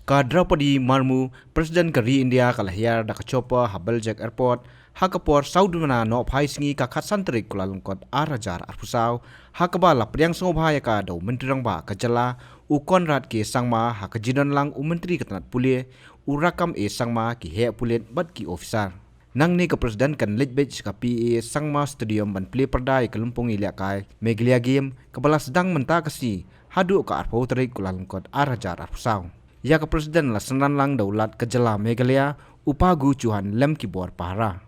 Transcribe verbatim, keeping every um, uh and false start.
Ka Draupadi Murmu, President ka ri India, ka la hiar da ka chopper ha Baljak Airport ha ka por saw duwna nohphai sngi ka khatsan tarik Kyllalyngkot ar hajar arphew saw, ha kaba la pdiang sngewbha ïa ka da u Myntri Rangbah ka jylla, u Conrad K Sangma, ha ka jingdon lang u Myntri ka tnat pule, u Rakkam A Sangma, ki heh pulit bad ki officer. Nangne ka President kan leit beit sha ka P A Sangma Stadium ban plie pyrda ïa ka lympung ïalehkai Meghalaya Game kaba la sdang mynta ka sngi haduh ka arphew tarik Kyllalyngkot ar hajar arphew saw. Ïa ka President la synran lang da u Lat ka jylla Meghalaya, u Phagu Chauhan lem ki bor pahara.